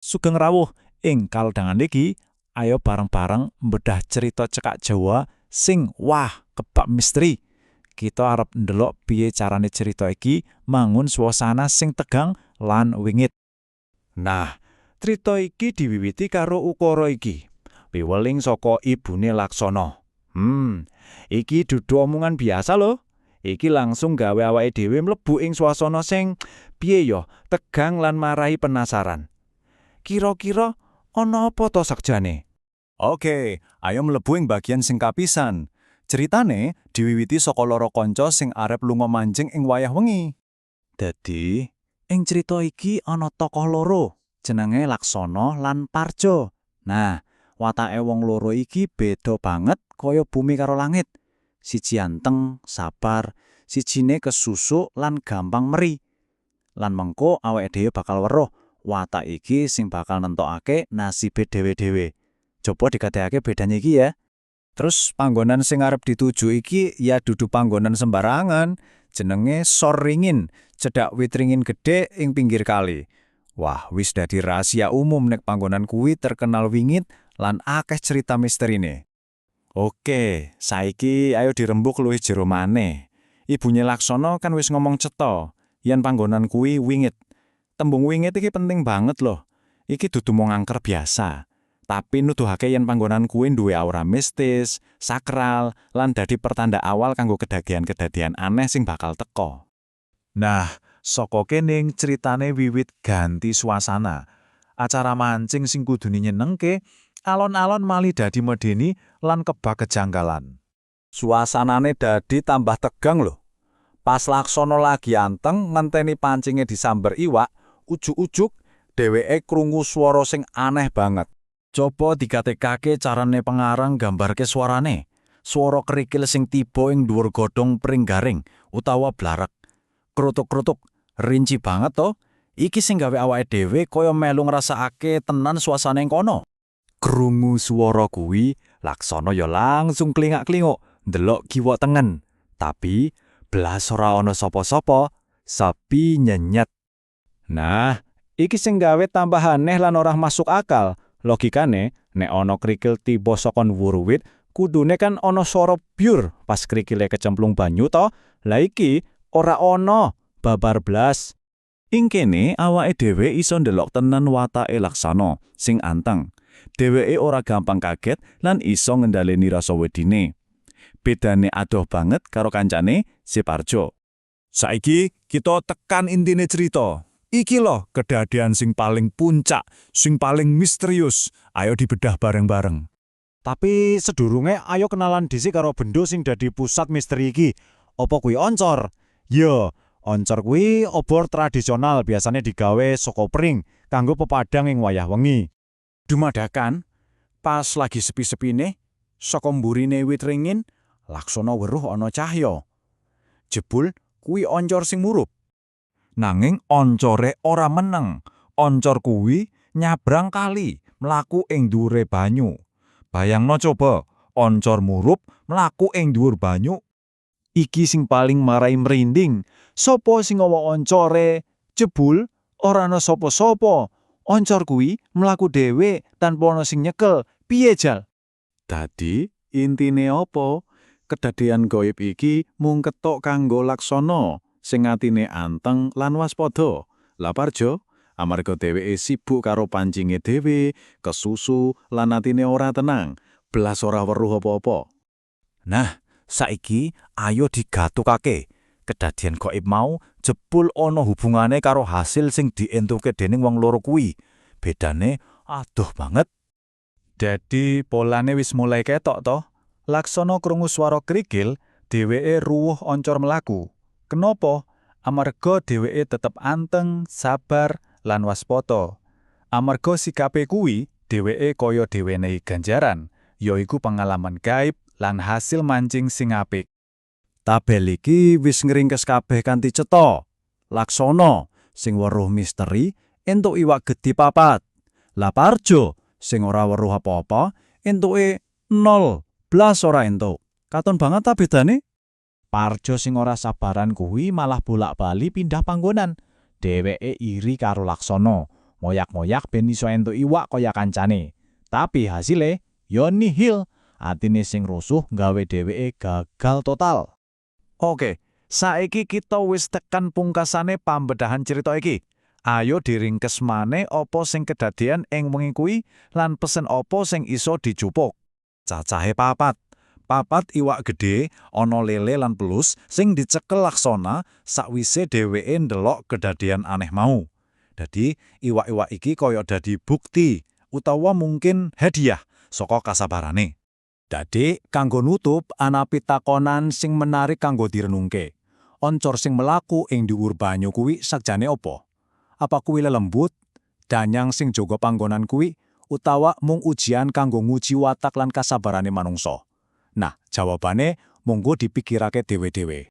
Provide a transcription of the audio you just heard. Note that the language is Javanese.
Sugeng rawuh ing kalodhangan iki, ayo bareng-bareng mbedah cerita cekak Jawa sing wah kebak misteri. Kita arep ndelok piye carane cerita iki mangun suasana sing tegang lan wingit. Nah, cerita iki diwiwiti karo ukara iki. Piweling saka ibune Laksono. Iki dudu omongan biasa lho. Iki langsung gawe awake dhewe mlebu ing suasana sing piye yo, tegang lan marai penasaran. Kira-kira ana apa to sakjane? Oke, ayo mlebu ing bagian sing kapisan. Ceritane diwiwiti saka loro kanca sing arep lunga mancing ing wayah wengi. Dadi, ing cerita iki ana tokoh loro, jenenge Laksono lan Parjo. Nah, watake wong loro iki beda banget kaya bumi karo langit. Siji anteng, sabar, sijine kesusu lan gampang meri. Lan mengko awake dhewe bakal weruh watak iki sing bakal nentokake nasibe dhewe-dhewe. Coba digatekake bedanya iki ya. Terus panggonan sing arep dituju iki ya dudu panggonan sembarangan, jenenge Sor Ringin, cedhak wit ringin gedhe ing pinggir kali. Wah, wis dadi rahasia umum nek panggonan kuwi terkenal wingit lan akeh cerita misterine. Oke, saiki ayo dirembuk luwih jero maneh. Ibune Laksono kan wis ngomong cetha yen panggonan kuwi wingit. Tembung wingit iki penting banget loh. Iki dudu mung angker biasa, tapi nuduhake yen panggonan kuwi duwe aura mistis, sakral, lan dadi pertanda awal kanggo kedadian-kedadian aneh sing bakal teko. Nah, saka kene ceritane wiwit ganti suasana. Acara mancing sing kudune nyenengke, alon-alon malih dadi medeni lan kebak kejanggalan. Suasanane dadi tambah tegang loh. Pas Laksono lagi anteng ngenteni pancinge disamber iwak, ujug-ujug dheweke krungu swara sing aneh banget. Coba digatekake carane pengarang gambarke suarane. Swara kerikil sing tiba ing dhuwur godhong pring garing utawa blarek. Krutuk-krutuk, rinci banget to. Iki sing gawe awake dhewe kaya melu ngrasakake tenan suasana ing kono. Krungu swara kuwi, Laksono ya langsung klingak-klinguk, ndelok kiwa tengen. Tapi blas ora ana sapa-sapa, sepi nyenyet. Nah, iki sing gawe tambah aneh lan ora masuk akal. Logikane, nek ana krikil tiba saka dhuwur wit, kudune kan ana swara byur pas krikile kecemplung banyu to. Lah iki ora ana, babar blas. Ing kene awake dhewe iso ndelok tenan watake Laksana sing anteng. Dheweke ora gampang kaget lan iso ngendhaleni rasa wedine. Bedane adoh banget karo kancane si Parjo. Saiki kita tekan intine cerita. Iki loh kedadian sing paling puncak, sing paling misterius. Ayo dibedah bareng-bareng. Tapi sedurunge ayo kenalan dhisik karo bendo sing dadi pusat misteri iki. Apa kuwi oncor? Yo, oncor kuwi obor tradisional, biasanya digawe saka pring kanggo pepadang ing wayah wengi. Dumadakan, pas lagi sepi-sepine, saka mburine wit ringin, Laksono weruh ana cahya. Jebul kuwi oncor sing murup. Nanging oncore ora meneng. Oncor kuwi nyabrang kali, mlaku ing dhuwure banyu. Bayangno coba, oncor murup mlaku ing dhuwur banyu. Iki sing paling marai merinding. Sopo sing nggawa oncore? Jebul ora ana sapa-sapa. Oncor kuwi mlaku dhewe tanpa ana sing nyekel. Piye jal? Dadi intine apa? Kedadean goib iki mung ketok kanggo Laksono sing atine anteng lan waspada. Lah Parjo, amarga dheweke sibuk karo pancinge dhewe, kesusu lan atine ora tenang, blas ora weruh apa-apa. Nah, saiki ayo digatukake. Kedadian gaib mau jebul ana hubungane karo hasil sing dientuke dening wong loro kuwi. Bedane adoh banget. Dadi polane wis mulai ketok to. Laksono krungu swara krikil, dheweke ruwuh oncor mlaku. Kenapa? Amarga dheweke tetep anteng, sabar, lan waspada. Amarga sikape kuwi, dheweke kaya diwenehi ganjaran, yaiku pengalaman gaib lan hasil mancing sing apik. Tabel iki wis ngringkes kabeh kanthi cetha. Laksono sing weruh misteri entuk iwak gedhi papat. Lah Parjo sing ora weruh apa-apa entuke nol, blas ora entuk. Katon banget ta bedane? Parjo sing ora sabaran kuwi malah bolak-bali pindah panggonan. Dheweke iri karo Laksono. Ngoyak-ngoyak ben iso entuk iwak kaya kancane. Tapi hasile yo nihil. Atine sing rusuh gawe dheweke gagal total. Oke, saiki kita wis tekan pungkasane pambedahan cerita iki. Ayo diringkes maneh apa sing kedadean ing wengi kuwi lan pesen apa sing iso dijupuk. Cacahe papat. Papat iwak gedhe, ana lele lan pelus sing dicekel Laksana sakwise dheweke ndelok kedadean aneh mau. Dadi iwak-iwak iki kaya dadi bukti utawa mungkin hadiah saka kasabarane. Dadi kanggo nutup, ana pitakonan sing menarik kanggo direnungke. Oncor sing mlaku ing dhuwur banyu kuwi sakjane opo? Apa kuwi lelembut, danyang sing jaga panggonan kuwi, utawa mung ujian kanggo nguji watak lan kasabarane manungsa? Nah, jawabane monggo dipikirake dhewe-dhewe.